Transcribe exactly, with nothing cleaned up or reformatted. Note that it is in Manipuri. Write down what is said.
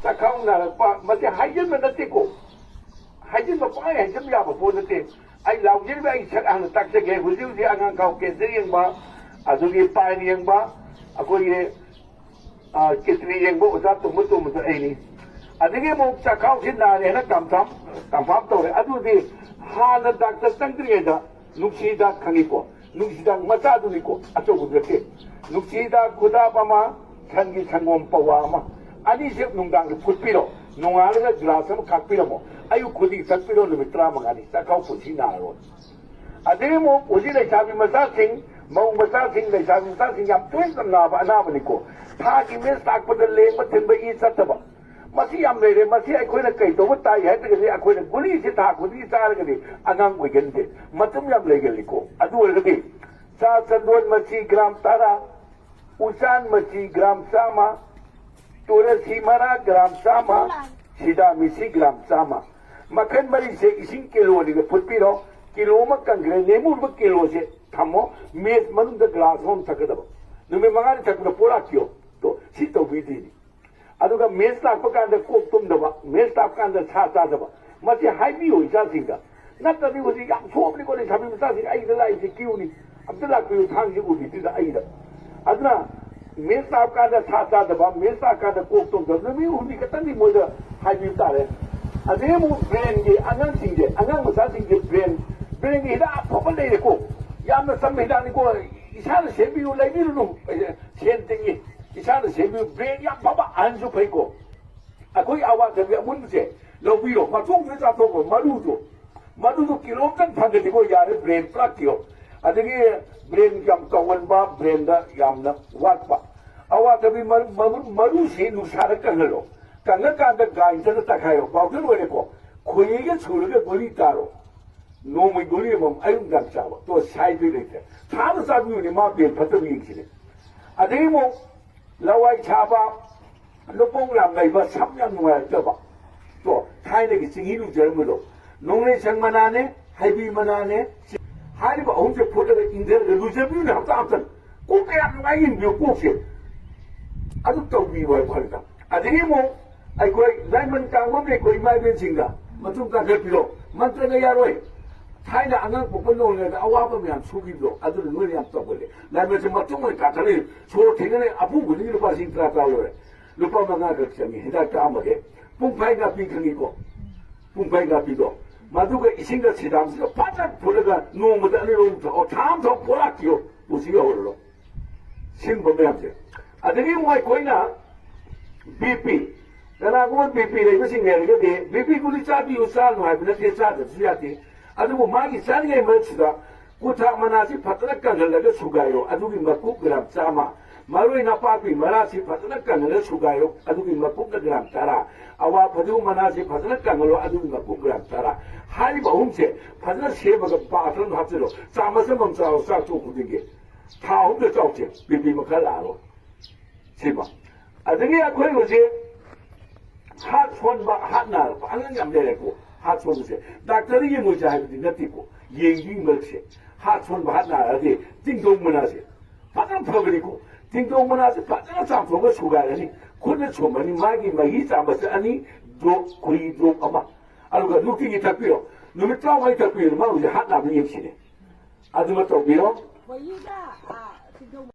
ꯆꯥꯛꯈꯥꯎ ꯅꯥꯔꯛꯄ, ꯃꯁꯤ ꯍꯥꯏꯖꯤꯟꯕ ꯅꯠꯇꯦꯀꯣ, ꯍꯥꯏꯖꯤꯟꯕ, ꯄꯪꯍꯥꯏ ꯍꯥꯏꯖꯤꯟꯕ ꯌꯥꯕ ꯄꯣꯠ ꯅꯠꯇꯦ꯫ ꯑꯩ ꯂꯥꯎꯖꯔꯤꯕ, ꯑꯩ ꯁꯛ ꯍꯥꯟꯅ ꯇꯥꯛꯆꯒꯦ꯫ ꯍꯧꯖꯤꯛ ꯍꯧꯖꯤꯛ ꯑꯉꯥꯡ ꯈꯥꯎ ꯀꯦꯟꯁꯔ ꯌꯦꯡꯕ, ꯑꯗꯨꯒꯤ ꯄꯥꯏꯜ ꯌꯦꯡꯕ, ꯑꯩꯈꯣꯏꯒꯤ ꯀꯤꯗꯅꯤ ꯌꯦꯡꯕ ꯑꯣꯖꯥ ꯇꯣꯝꯕ ꯇꯣꯝꯕꯗꯣ ꯑꯩꯅꯤ꯫ ꯑꯗꯒꯤ ꯑꯃꯨꯛ ꯆꯥꯛꯈꯥꯎꯁꯤ ꯅꯥꯔꯦꯅ ꯀꯟꯐꯥꯝ, ꯀꯟꯐꯥꯝ ꯇꯧꯔꯦ꯫ ꯑꯗꯨꯗꯤ ꯍꯥꯟꯅ ꯗꯥꯛꯇꯔ ꯆꯪꯗ꯭ꯔꯤꯉꯩꯗ ꯅꯨꯡꯁꯤ ꯍꯤꯗꯥꯛ ꯈꯪꯉꯤꯀꯣ, ꯅꯨꯡꯁꯤ ꯍꯤꯗꯥꯛ ꯃꯆꯥꯗꯨꯅꯤꯀꯣ, ꯑꯆꯧꯕꯗꯨ ꯅꯠꯇꯦ꯫ ꯅꯨꯡꯁꯤ ꯍꯤꯗꯥꯛ ꯈꯨꯗꯥꯞ ꯑꯃ, ꯁꯟꯒꯤ ꯁꯪꯒꯣꯝ ꯄꯋꯥ ꯑꯃ, ꯑꯅꯤꯁꯦ ꯅꯨꯡꯗꯥꯡꯗ ꯐꯨꯠꯄꯤꯔꯣ, ꯅꯣꯡꯉꯥꯜꯂꯒ ꯒ꯭ꯂꯥꯁ ꯑꯃ ꯈꯥꯛꯄꯤꯔꯝꯃꯣ꯫ ꯑꯌꯨꯛ ꯈꯨꯗꯤꯡ ꯊꯛꯄꯤꯔꯣ, ꯅꯨꯃꯤꯠ ꯇꯔꯥꯃꯉꯥꯅꯤ, ꯆꯥꯛꯈꯥꯎ ꯄꯨꯟꯁꯤ ꯅꯥꯔꯔꯣꯏ꯫ ꯑꯗꯩ ꯑꯃꯨꯛ ꯍꯧꯖꯤꯛ ꯂꯩꯁꯥꯕꯤ ꯃꯆꯥꯁꯤꯡ, ꯃꯧ ꯃꯆꯥꯁꯤꯡ, ꯂꯩꯁꯥꯕꯤ ꯃꯆꯥꯁꯤꯡ ꯌꯥꯝ ꯇꯣꯏꯅ ꯅꯥꯕ ꯑꯅꯥꯕꯅꯤꯀꯣ꯫ ꯊꯥꯒꯤ ꯃꯦꯁ ꯂꯥꯛꯄꯗ ꯂꯦꯡꯕ ꯊꯤꯟꯕ ꯏ ꯆꯠꯇꯕ, ꯃꯁꯤ ꯌꯥꯝ ꯂꯩꯔꯦ꯫ ꯃꯁꯤ ꯑꯩꯈꯣꯏꯅ ꯀꯩ ꯇꯧꯕ ꯇꯥꯏ ꯍꯥꯏꯔꯒꯗꯤ, ꯑꯩꯈꯣꯏꯅ ꯒꯨꯂꯤꯁꯤ ꯊꯥ ꯈꯨꯗꯤꯡꯒꯤ ꯆꯥꯔꯒꯗꯤ ꯑꯉꯥꯡ ꯑꯣꯏꯒꯟꯗꯦ, ꯃꯇꯨꯝ ꯌꯥꯝ ꯂꯩꯒꯜꯂꯤꯀꯣ꯫ ꯑꯗꯨ ꯑꯣꯏꯔꯒꯗꯤ ꯆꯥ ꯆꯟꯗꯣꯟ ꯃꯆꯤ ꯒ꯭ꯔꯥꯝ ꯇꯔꯥ, ꯎꯆꯥꯟ ꯃꯆꯤ ꯒ꯭ꯔꯥꯝ ꯆꯥꯝꯃ, ꯇꯨꯔꯁꯤ ꯃꯔꯥ ꯒ꯭ꯔꯥꯝ ꯆꯥꯝꯃ, ꯁꯤꯗꯥ ꯃꯤꯁꯤ ꯒ꯭ꯔꯥꯝ ꯆꯥꯝꯃ, ꯃꯈꯜ ꯃꯔꯤꯁꯦ ꯏꯁꯤꯡ ꯀꯤꯂꯣ ꯑꯅꯤꯒ ꯐꯨꯠꯄꯤꯔꯣ꯫ ꯀꯤꯂꯣ ꯑꯃ ꯀꯪꯈ꯭ꯔꯦ, ꯅꯦꯃꯨꯔꯕ ꯀꯤꯂꯣꯁꯦ ꯊꯝꯃꯣ꯫ ꯃꯦꯁ ꯃꯅꯨꯡꯗ ꯒ꯭ꯂꯥꯁ ꯑꯃ ꯊꯛꯀꯗꯕ, ꯅꯨꯃꯤꯠ ꯃꯉꯥꯅꯤ ꯊꯛꯄꯗ ꯄꯣꯔꯥꯛꯀꯤꯌꯣ꯫ ꯇꯣ, ꯁꯤ ꯇꯧꯕꯤꯗꯣꯏꯅꯤ꯫ ꯑꯗꯨꯒ ꯃꯦꯁ ꯂꯥꯛꯄ ꯀꯥꯟꯗ ꯀꯣꯛ ꯇꯨꯝꯗꯕ, ꯃꯦꯁ ꯂꯥꯛꯄ ꯀꯥꯟꯗ ꯁꯥ ꯆꯥꯗꯕ, ꯃꯁꯤ ꯍꯥꯏꯕꯤꯌꯨ ꯏꯆꯥꯁꯤꯡꯗ꯫ ꯅꯠꯇ꯭ꯔꯗꯤ ꯍꯧꯖꯤꯛ ꯌꯥꯝ ꯁꯣꯛꯑꯕꯅꯤꯀꯣ ꯂꯩꯁꯥꯕꯤ ꯃꯆꯥꯁꯤꯡ꯫ ꯑꯩꯒꯤꯗ ꯂꯥꯛꯏꯁꯦ ꯀ꯭ꯌꯨꯅꯤ꯫ ꯑꯝꯇ ꯂꯥꯛꯄꯤꯌꯨ, ꯊꯥꯡꯁꯤ ꯎꯕꯤꯗ꯭ꯔꯤꯗ ꯑꯩꯒꯤꯗ꯫ ꯑꯗꯨꯅ ꯃꯦꯁ ꯂꯥꯛꯄ ꯀꯥꯟꯗ ꯁꯥ ꯆꯥꯗꯕ, ꯃꯦꯁ ꯂꯥꯛꯄ ꯀꯥꯟꯗ ꯀꯣꯛ ꯇꯨꯝꯗꯕ, ꯅꯨꯃꯤꯠ ꯍꯨꯝꯅꯤ ꯈꯛꯇꯪꯗꯤ ꯃꯣꯏꯗ ꯍꯥꯏꯕꯤꯕ ꯇꯥꯔꯦ꯫ ꯑꯗꯩ ꯑꯃꯨꯛ ꯕ꯭ꯔꯦꯟꯒꯤ, ꯑꯉꯥꯡꯁꯤꯡꯁꯦ, ꯑꯉꯥꯡ ꯃꯆꯥꯁꯤꯡꯁꯦ ꯕ꯭ꯔꯦꯟ, ꯕ꯭ꯔꯦꯟꯒꯤ ꯍꯤꯗꯥꯛ ꯑꯐꯕ ꯂꯩꯔꯦꯀꯣ꯫ ꯌꯥꯝꯅ ꯆꯝꯕ ꯍꯤꯗꯥꯛꯅꯤꯀꯣ꯫ ꯏꯁꯥꯅ ꯁꯦꯝꯕꯤꯌꯨ, ꯂꯩꯕꯤꯔꯨꯅꯨ꯫ ꯁꯦꯟ ꯇꯤꯡꯉꯤ꯫ ꯏꯁꯥꯅ ꯁꯦꯝꯕꯤꯌꯨ꯫ ꯕ꯭ꯔꯦꯟ ꯌꯥꯝ ꯐꯕ, ꯑꯍꯟꯁꯨ ꯐꯩꯀꯣ꯫ ꯑꯩꯈꯣꯏ ꯑꯋꯥꯊꯕꯤ ꯑꯃꯨꯟꯕꯁꯦ ꯂꯧꯕꯤꯔꯣ, ꯃꯇꯣꯡꯗꯨ ꯆꯥꯊꯣꯛꯈ꯭ꯔꯣ, ꯃꯔꯨꯗꯣ, ꯃꯗꯨꯗꯣ ꯀꯤꯂꯣ ꯑꯝꯇꯪ ꯐꯪꯒꯅꯤꯀꯣ, ꯌꯥꯔꯦ, ꯕ꯭ꯔꯦꯟ ꯄꯨꯔꯥ ꯀꯤꯌꯣ꯫ ꯑꯗꯒꯤ ꯕ꯭ꯔꯦꯟ ꯌꯥꯝ ꯀꯥꯎꯒꯟꯕ, ꯕ꯭ꯔꯦꯟꯗ ꯌꯥꯝꯅ ꯋꯥꯠꯄ, ꯑꯋꯥꯊꯕꯤ ꯃꯔꯨ, ꯃꯔꯨ, ꯃꯔꯨꯁꯤ ꯅꯨꯡꯁꯥꯗ ꯀꯪꯍꯜꯂꯣ꯫ ꯀꯪꯉꯀꯥꯟꯗ ꯒ꯭ꯔꯥꯏꯟꯗꯔꯗ ꯇꯛꯈꯥꯏꯌꯣ, ꯄꯥꯎꯗꯔ ꯑꯣꯏꯔꯦꯀꯣ꯫ ꯈꯣꯏꯍꯤꯒ ꯁꯨꯔꯒ ꯒꯨꯂꯤ ꯇꯥꯔꯣ꯫ ꯅꯣꯡꯃꯩ ꯒꯨꯂꯤ ꯑꯃꯃꯝ ꯑꯌꯨꯛ ꯅꯨꯡꯗꯥꯡ ꯆꯥꯕ, ꯇꯣ ꯁꯥꯏꯗ ꯂꯩꯇ꯭ꯔꯦ꯫ ꯊꯥꯗ ꯆꯥꯕꯤꯌꯨꯅꯦ, ꯃꯥ ꯕ꯭ꯔꯦꯟ ꯐꯠꯇꯕ ꯌꯦꯡꯁꯤꯅꯦ꯫ ꯑꯗꯒꯤ ꯑꯃꯨꯛ ꯂꯋꯥꯏ ꯁꯥꯕ, ꯂꯨꯄꯧ ꯌꯥꯝ ꯂꯩꯕ, ꯁꯝ ꯌꯥꯝ ꯅꯨꯡꯉꯥꯏꯔꯛꯇꯕ꯫ ꯇꯣ, ꯊꯥꯏꯅꯒꯤ ꯆꯤꯡꯍꯤ ꯂꯨꯖꯔꯝꯕꯗꯣ, ꯅꯣꯡꯂꯩꯁꯪ ꯃꯅꯥꯅꯦ, ꯍꯩꯕꯤ ꯃꯅꯥꯅꯦ, ꯍꯥꯏꯔꯤꯕ ꯑꯍꯨꯝꯁꯦ ꯐꯨꯠꯂꯒ ꯏꯪꯊꯔꯒ ꯂꯨꯖꯕꯤꯌꯨꯅꯦ ꯍꯞꯇꯥ ꯑꯝꯇꯪ꯫ ꯀꯣꯛ ꯀꯌꯥꯝ ꯅꯨꯡꯉꯥꯏ ꯌꯦꯡꯕꯤꯌꯨ, ꯀꯣꯛꯁꯦ꯫ ꯑꯗꯨ ꯇꯧꯕꯤꯌꯨ ꯍꯥꯏꯕ ꯋꯥꯅꯤꯗ꯫ ꯑꯗꯒꯤ ꯑꯃꯨꯛ ꯑꯩꯈꯣꯏ ꯂꯥꯏꯃꯟ ꯀꯥꯡꯕꯝꯗ ꯑꯩꯈꯣꯏ ꯏꯃꯥ ꯏꯕꯦꯟꯁꯤꯡꯗ ꯃꯇꯨꯡ ꯀꯥꯈꯠꯄꯤꯔꯣ꯫ ꯃꯟꯇ꯭ꯔꯅ ꯌꯥꯔꯣꯏ꯫ ꯊꯥꯏꯅ ꯑꯉꯥꯡ ꯄꯣꯛꯄ ꯅꯣꯡꯉꯤꯉꯩꯗ ꯑꯋꯥꯕ ꯃꯌꯥꯝ ꯁꯨꯈꯤꯕꯗꯣ, ꯑꯗꯨꯅ ꯅꯣꯏꯅ ꯌꯥꯝ ꯇꯧꯒꯜꯂꯦ꯫ ꯂꯥꯏꯃꯟꯁꯦ ꯃꯇꯨꯡ ꯑꯣꯏꯅ ꯀꯥꯈꯠꯂꯛꯏ꯫ ꯁꯣꯔ ꯊꯤꯡꯒꯅꯤ꯫ ꯑꯄꯨ ꯈꯨꯗꯤꯡꯒꯤ ꯂꯨꯄꯥ ꯂꯤꯁꯤꯡ ꯇꯔꯥ ꯇꯔꯥ ꯂꯣꯏꯔꯦ꯫ ꯂꯨꯄꯥ ꯃꯉꯥ ꯈꯛ ꯆꯪꯉꯤ ꯍꯤꯗꯥꯛ ꯀꯥꯞꯄꯒꯦ꯫ ꯄꯨꯡꯐꯥꯏ ꯅꯥꯄꯤ ꯈꯪꯉꯤꯀꯣ? ꯄꯨꯡꯐꯥꯏ ꯅꯥꯄꯤꯗꯣ꯫ ꯃꯗꯨꯒ ꯏꯁꯤꯡꯒ ꯁꯤꯗꯥꯝꯁꯤꯒ ꯐꯖꯅ ꯐꯨꯠꯂꯒ ꯅꯣꯡꯃꯗ ꯑꯅꯤꯔꯛ ꯑꯍꯨꯝ ꯊꯛꯑꯣ꯫ ꯊꯥ ꯑꯃ ꯊꯛꯑꯣ, ꯄꯣꯔꯥꯛꯈꯤꯌꯣ꯫ ꯄꯨꯟꯁꯤꯒ ꯍꯧꯔꯔꯣꯏ꯫ ꯁꯤꯒꯨꯝꯕ ꯃꯌꯥꯝꯁꯦ꯫ ꯑꯗꯒꯤ ꯑꯃꯨꯛ ꯑꯩꯈꯣꯏꯅ ꯕꯤ ꯄꯤ, ꯀꯅꯥꯒꯨꯝꯕ ꯕꯤ ꯄꯤ ꯂꯩꯕꯁꯤꯡ ꯂꯩꯔꯒꯗꯤ ꯕꯤ ꯄꯤ ꯒꯨꯂꯤ ꯆꯥꯕꯤꯌꯨ, ꯆꯥꯅꯨ ꯍꯥꯏꯕ ꯅꯠꯇꯦ, ꯆꯥꯗꯕꯁꯨ ꯌꯥꯗꯦ꯫ ꯑꯗꯨꯕꯨ ꯃꯥꯒꯤ ꯆꯥꯔꯤꯉꯩ ꯃꯔꯛꯁꯤꯗ ꯀꯨꯊꯥꯛ ꯃꯅꯥꯁꯤ ꯐꯖꯅ ꯀꯪꯍꯜꯂꯒ ꯁꯨꯒꯥꯏꯔꯣ꯫ ꯑꯗꯨꯒꯤ ꯃꯀꯨꯞ ꯒ꯭ꯔꯥꯝ ꯆꯥꯝꯃ, ꯃꯔꯣꯏ ꯅꯄꯥꯛꯄꯤ ꯃꯔꯥꯁꯤ ꯐꯖꯅ ꯀꯪꯍꯜꯂꯒ ꯁꯨꯒꯥꯏꯔꯣ꯫ ꯑꯗꯨꯒꯤ ꯃꯀꯨꯞꯅ ꯒ꯭ꯔꯥꯝ ꯇꯔꯥ, ꯑꯋꯥ ꯐꯗꯤꯒꯣꯝ ꯃꯅꯥꯁꯤ ꯐꯖꯅ ꯀꯪꯍꯜꯂꯣ꯫ ꯑꯗꯨꯒꯤ ꯃꯀꯨꯞ ꯒ꯭ꯔꯥꯝ ꯇꯔꯥ꯫ ꯍꯥꯏꯔꯤꯕ ꯑꯍꯨꯝꯁꯦ ꯐꯖꯅ ꯁꯦꯝꯃꯒ ꯕꯥꯇꯜ ꯑꯃ ꯍꯥꯞꯆꯤꯜꯂꯣ꯫ ꯆꯥꯃꯁ ꯑꯃꯃꯝ ꯆꯥꯔꯣ ꯆꯥꯛ ꯇꯣꯛꯄ ꯈꯨꯗꯤꯡꯒꯤ꯫ ꯊꯥ ꯑꯍꯨꯝꯗ ꯆꯥꯎꯁꯦ, ꯕꯤ ꯄꯤ ꯃꯈꯥ ꯂꯥꯛꯑꯔꯣꯏ꯫ ꯁꯤꯃ꯫ ꯑꯗꯒꯤ ꯑꯩꯈꯣꯏ ꯍꯧꯖꯤꯛ ꯍꯥꯔꯠ ꯁꯣꯟꯕ, ꯍꯥꯔꯠ ꯅꯥꯔꯛꯄ ꯑꯉꯥꯡ ꯌꯥꯝ ꯂꯩꯔꯦꯀꯣ꯫ ꯍꯥꯔꯠ ꯁꯣꯟꯕꯁꯦ ꯗꯥꯛꯇꯔꯗ ꯌꯦꯡꯉꯣꯏꯁꯦ ꯍꯥꯏꯕꯗꯤ ꯅꯠꯇꯦꯀꯣ꯫ ꯌꯦꯡꯕꯒꯤ ꯃꯔꯛꯁꯦ ꯍꯥꯔꯠ ꯁꯣꯟꯕ, ꯍꯥꯔꯠ ꯅꯥꯔꯛꯑꯗꯤ ꯇꯤꯡꯗꯧ ꯃꯅꯥꯁꯦ ꯐꯖꯅ ꯐꯕꯅꯤꯀꯣ꯫ ꯇꯤꯡꯗꯧ ꯃꯅꯥꯁꯦ ꯐꯖꯅ ꯆꯥꯝꯊꯣꯛꯑꯒ ꯁꯨꯒꯥꯏꯔꯅꯤ꯫ ꯈꯨꯠꯅ ꯁꯣꯝꯕꯅꯤ꯫ ꯃꯥꯒꯤ ꯃꯍꯤ ꯆꯥꯝꯕꯁꯦ ꯑꯅꯤ, ꯗ꯭ꯔꯣꯞ, ꯈꯣꯏꯍꯤ ꯗ꯭ꯔꯣꯞ ꯑꯃ꯫ ꯑꯗꯨꯒ ꯅꯨꯡꯇꯤꯒꯤ ꯊꯛꯄꯤꯔꯣ꯫ ꯅꯨꯃꯤꯠ ꯇꯔꯥꯃꯉꯥ ꯊꯛꯄꯤꯔꯣ꯫ ꯃꯥ ꯍꯧꯖꯤꯛ ꯍꯥꯔꯠ ꯅꯥꯕ ꯌꯦꯡꯁꯤꯅꯦ꯫ ꯑꯗꯨꯃ ꯇꯧꯕꯤꯔꯣ꯫ ꯈꯣꯏꯍꯤꯒ, ꯑ,